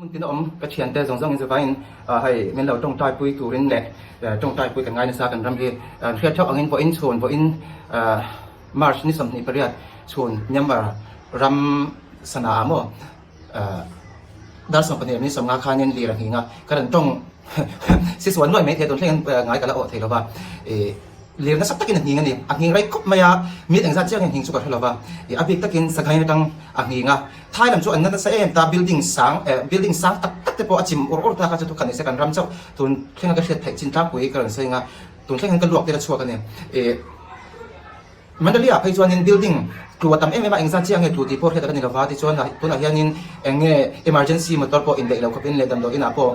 Hmun tina awm ka thiante zawng zawngin chuvangin hei min lo tawngtaipui turin leh tawngtaipui kan ngai nasa kan ram hi hriat theuh angin vawiin chhun vawiin March ni 28 chhun Myanmar ram sana ah maw dar 12 ni 50 khanin lir a nghing a ka rawn tawng si suan nuai mai thei a tun thlengin ngai ka la awh thei lova lir nasa takin a nghing a ni a nghing rei khawp mai a mit engzat chiang nge nghing chu ka hre lova a bik takin Sagaing atang a nghing a. Thai lam chu an na nasa em ta building sang eh building sang tak tak te pawh a chim ur ur ta kha chu thukhat nise kan ram chauh tun thlenga ka hriat theih chin tlangpui ka rawn sawi anga tun thleng hian ka luak tir a chhuak a ni eh Mandalay ah phei chuanin building tlu a tam em em a engzat chiah nge tlu tih pawh hriat a ni lova tichuan tunah hianin eng nge emergency motor pawh indaih lo khawpin leh damdawi inah pawh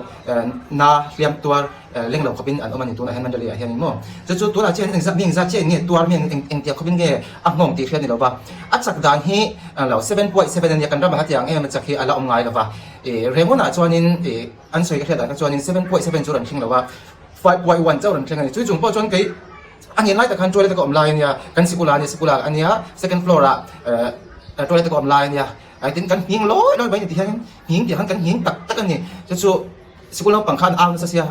na hliam tuar leng lo khawpin an awm a ni tunah hian Mandalay ah hianin maw chu chu tunah chian engzat mi engzat chiah in nge tuar mi eng engtiang khawpin nge a nghawng tih hriat a ni lova a chak dan hi lo 7.7 a nia kan ramah hetiang em a chak hi a la awm ngai lova ih Rengon-ah chuanin ih an sawi ka hriat dan kha chuanin 7.7 chu rawn thleng lo a 5.1 chauh rawn thleng a ni chu chung pawh chuan kei a nghen lai tak khan toilet a ka awm lai a nia kan sikul ah a nia sikul ah a nia second floor ah toilet a ka awm lai a nia tin kan nghing lawi lawi mai a ni ti hianin nghing tih khan kan nghing tak tak a ni chu chu Sikul naupang khan au nasa sia,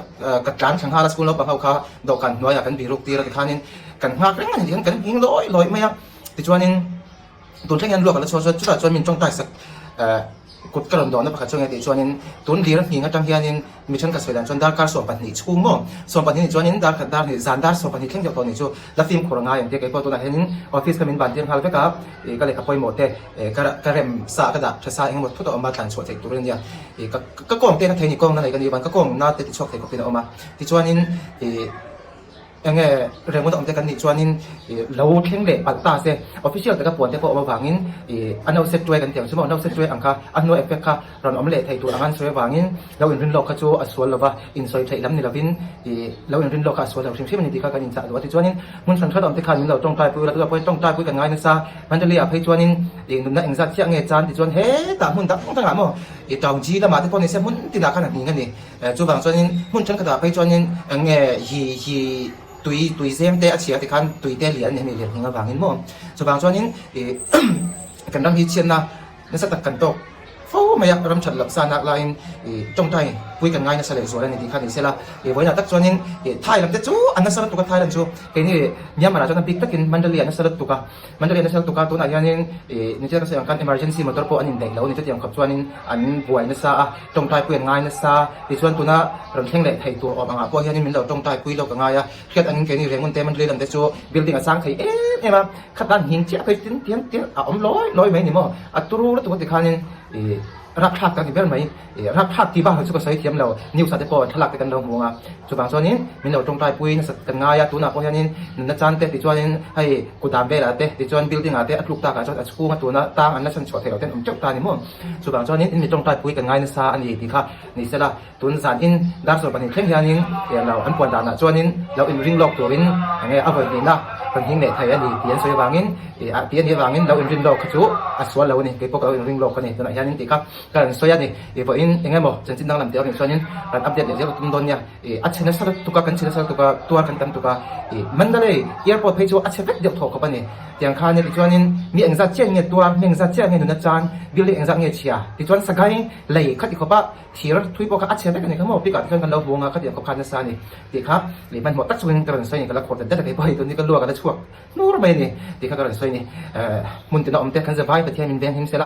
ka tlan thla nghal a, sikul naupang ho kha dawhkan hnuaiah kan biruk tir a tikhanin kan nghak reng a ni tihian kan nghing lawi lawi mai a, tichuanin tun thleng hian luak a la chhuak chuan chutah chuan min tawngtai sak kut ka rawn dawhna pakhat chu enge tih chuanin tun lir a nghing atang hianin mi thenkhat sawi dan chuan darkar 12 chhung maw 12 ni chuanin dar khat dar hnih zan dar 12 thleng deuh tawh ni chu la fimkhur a ngai ang tia keipawh tunah hianin office kha min ban tir nghal vek a, ka lehkha pawimawh te ka ka rem sa ka dah tha sa engemaw thut a awm a tlan chhuah theih tur a nia ih ka ka kawng te na thei ni kawng na nei ka ni van ka kawng na te ti chhuak thei khawpin a awm a tichuanin ih enge rengawt a awm te kan nih chuanin ih lo thleng leh palh ta se official taka puan te pawh a awm avangin ih a no set tuai kan tih ang chu maw no set tuai ang kha a hnuai effect kha rawn awm leh thei tur ang an sawi avangin lo inrin lawk kha chu a sual lova insawi theih lam ni lovin ih lo inrin lawk kha a sual lo hrim hrim a ni tih kha kan inchah duh a tichuanin hmun hran hran awm te khan min lo tawngtai pui ula tunah pawh hian tawngtai pui kan ngai nasa Mandalay ah phei chuanin ih nunna engzat chiah nge chan tichuan hetah hmun dang dangah maw ih Taungji lamah te pawh ni se hmun tinah khan a hning a ni chuvang chuanin hmun thenkhatah phei chuanin eng nge hi hi tui tui zem te a chhia tikhan tui te lian a ni hemi lian hning avangin maw chuvang chuanin ih kan ram hi chhiatna Nasa tak kan tawk fo mai a, ram that loh sa nak laiin ih tawngtai pui kan ngai nasa leh zual a ni tih kha ni sela. Ih vawiinah tak chuanin ih Thai lam te chu a nasa lutuk a Thailand chu keini Myanmar ah chuan a bik takin Mandalay a nasa lutuk a, Mandalay a nasa lutuk a tunah hianin ih nichina ka sawi ang khan emergency motor pawh an indaih lo a ni chutiang khawp chuanin an buai nasa a, tawngtai pui an ngai nasa tichuan tuna rawn thleng leh thei tur awm angah pawh hianin min lo tawngtai pui lo ka ngai a. Hriat angin keini Rengun te Mandalay lam te chu building a sang thei em em a, khatah nghing chiah phei tin tiang tiang a awm lawi lawi mai ni maw, a turu lutuk a ti khanin ih rapthlak tak ni ber mai, ih rapthlak tih bakah chu ka sawi thiam lo, news ah te pawh thlalak te kan lo hmu ang a, chuvang chuanin min lo tawngtai pui nasa kan ngai a, tunah pawh hianin nunna chan te tichuanin hei kutdan velah te tichuan building ah te a tluk takah chuan a chhunga tuna tang an la chhan chhuah theih loh ten awm teuh ta ni maw, chuvang chuanin in mi tawngtai pui kan ngai nasa a ni tih kha ni sela. Tun zan in dar 12 thleng hianin ih lo an puan danah chuanin lo inring lawk turin enge a vawi hnihna rawn hing leh thei a ni tih an sawi avangin ih ah tih a nih avangin lo inrin lawk kha chu a sual lo a ni keipawh ka lo inring lawk a ni tunah hianin tih kha ka rawn sawi a ni ih vawiin eng emaw chanchin danglam tih a rawn chuanin rawn update leh zel ka tum dawn nia ih a chhe nasa lutuk a kan chhe nasa lutuk a tuar kan tam tuk a ih Mandalay airport phei chu a chhe vek deuh thaw khawp a ni tiang khan tichuanin mi engzat chiah nge tuar mi engzat chiah nge nuna chan building engzat nge chhia tichuan Sagaing lei khati khawp a. Thir thui pawh kha a chhe vek a ni kha maw pick ah te chuan kan lo hmu anga khatiang khawp khan nasa a ni tih kha leh hmanhmawh tak chungin ka rawn sawi a ni ka la khawr dat dat a kei pawh hei tun hi ka luak a la chhuak hnur mai a ni tih kha ka rawn sawi a ni hmun tina awm te kan zavai Pathian min veng him sela.